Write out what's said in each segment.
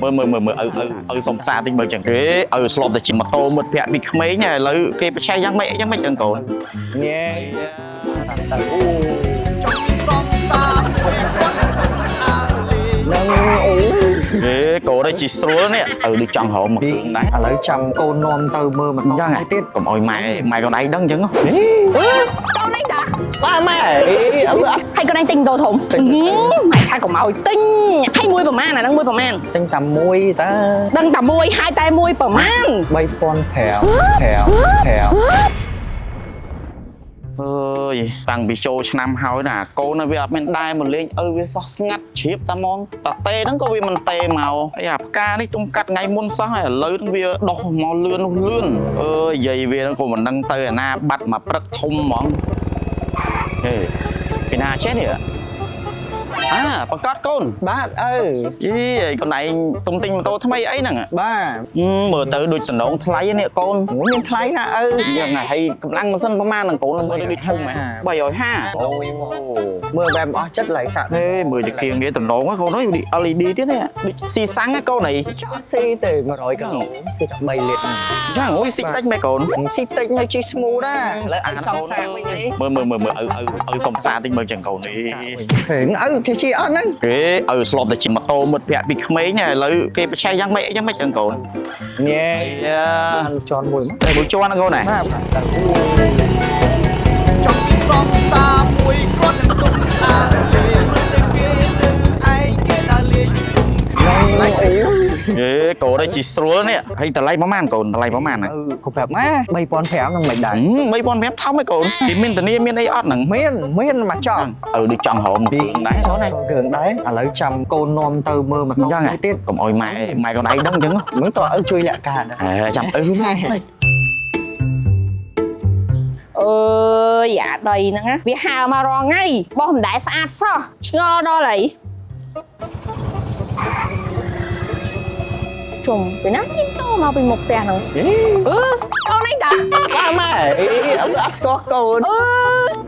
មើលមើលមើលមើលឪឪឪសុំសារតិចមើលចឹងគេឪធ្លាប់តែជិះម៉ូតូមិត្តភក្តិពីក្មេងឥឡូវគេប្រឆេះយ៉ាងម៉េចយ៉ាងម៉េចចឹងកូន ញ៉េទៅអូនឹងអូ គេកូននេះជិះស្រួលនេះឪដូចចង់រកមកគ្រឿងដែរ ឥឡូវចាំកូននាំទៅមើលម៉ូតូ យ៉ាង មួយទៀត កុំឲ្យម៉ែម៉ែកូនឯងដឹងចឹង កូនឯងតា បាទម៉ែអីអត់ ហើយកូនឯងទិញម៉ូតូធំម៉ែថាកុំឲ្យទិញហើយមួយប្រមាណអាហ្នឹងមួយប្រមាណ ទិញតែមួយតា ដឹងតែមួយហើយតែមួយប្រមាណ 3500 5 5 អើយតាំងពីចូលឆ្នាំហើយណាកូនវាអត់មានដែរមកលេងឪវាសោះស្ងាត់ជ្រាបតែហ្មងតាតេហ្នឹងក៏វាមិនតេមកហើយអាផ្កានេះទុំកាត់ថ្ងៃមុនសោះហើយឥឡូវហ្នឹងវាដោះមកលឿននោះលឿនអើយយាយវាហ្នឹងក៏មិនដឹងទៅអាណាបាត់មកព្រឹកធំហ្មងហេពីណាចេះនេះអាប្រកាសកូន បាទឪ យីហើយកូនឯងទុំទិញម៉ូតូថ្មីអីហ្នឹង បាទ មើលទៅដូចតំណងថ្លៃនេះកូន មានថ្លៃណាឪ យ៉ាងណាហើយកម្លាំងម៉ាស៊ីនប្រហែលហ្នឹងកូនមើលទៅដូចធំហ៎350 អូយមកមើលបែបអស់ចិត្តឡៃសាក់ ហេមើលជាគៀងគេតំណងកូនអើយ LED ទៀតនេះដូចស៊ីសាំងកូនអី ចោះស៊ីទៅ100គីឡូស៊ីតែ3លីត្រ យ៉ាងអូយស៊ីតិចមែនកូន ស៊ីតិចនៅជិះស្មូដែរឥឡូវឪចង់សាកវិញអី មើលមើលមើលមើលឪឪឪសុំសារតិចមើលចឹងកូននេះ ឃើញឪជិះជិះអត់ហ្នឹង គេឪធ្លាប់តែជិះម៉ូតូមិត្តភក្តិពីក្មេងឥឡូវគេប្រឆេះយ៉ាងម៉េចយ៉ាងម៉េចចឹងកូន ញ៉េ យ៉ា ជន់មួយមក តែមួយជាន់ហ្នឹងកូនណា បាទទៅ ចង់សងសាមួយគ្រាន់នឹងទុំដើរលេងទៅគេទៅឯងគេដើរលេងជុំគ្នា ឡៃអូ ហេកូននេះជិះស្រួលនេះហើយតម្លៃប្រហែលកូនតម្លៃប្រហែលណា ឪក៏ប្រាប់ម៉ែ3500ហ្នឹងមិនដែរ 3500ថោកហើយកូនគេមានធានាមានអីអត់ហ្នឹង មានមានមកចង់ ឪដូចចង់រកមកគ្រឿងដែរ ចង់គ្រឿងដែរឥឡូវចាំកូននាំទៅមើលម៉ូតូ យ៉ាង មួយទៀត កុំឲ្យម៉ែម៉ែកូនឯងដឹងចឹង មិនតើឪជួយលាក់កាត អេចាំឪម៉ែ អើយអាដីហ្នឹងណាវាហើមករងថ្ងៃបោះមិនដែលស្អាតសោះឆ្ងល់ដល់ហើយជុំពីណាជិះតមកពីមុខផ្ទះហ្នឹងអឺកូនឯងតា បាទម៉ែអីអត់ស្គាល់កូន អឺ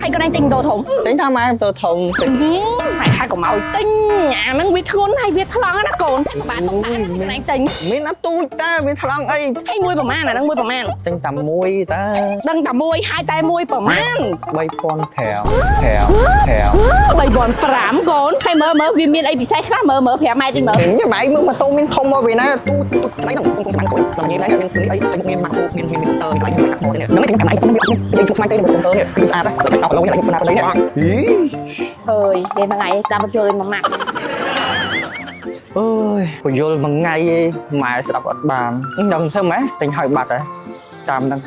ហើយកូនឯងទិញម៉ូតូធំ ទិញថាម៉ែទៅធំទិញ ម៉ែថាកុំឲ្យទិញអាហ្នឹងវាធ្ងន់ហើយវាថ្លង់ណាកូនបាទទុំបានកូនឯងទិញ មានអត់ទូចតាមានថ្លង់អី ហើយមួយប្រមាណអាហ្នឹងមួយប្រមាណ ទិញតែមួយតា ដឹងតែមួយហើយតែមួយប្រមាណ 3500 5 5 3005កូនហើយមើលមើលវាមានអីពិសេសខ្លះមើលមើល5ម៉ែត្រតិចមើល ញ៉ាំឯងមើលម៉ូតូមានធំមកពីណាទូទូស្អីហ្នឹងកំពុងស្មាញ់កូនដល់និយាយដែរមានអីតែមានម៉ាក់មានមានតើកន្លែងសាក់មកនេះហ្នឹងឯងកន្លែងមានអត់មានស្មាញ់ទេមើលតើនេះគឺស្អាតដែរសោកឡូវនេះណានេះហី ហើយនិយាយមួយថ្ងៃស្ដាប់បញ្យល់មួយម៉ាក់ អើយពយល់មួយថ្ងៃឯងម៉ែស្ដាប់អត់បានដឹងធ្វើម៉េចទិញឲ្យបាត់ហ៎តាមហ្នឹង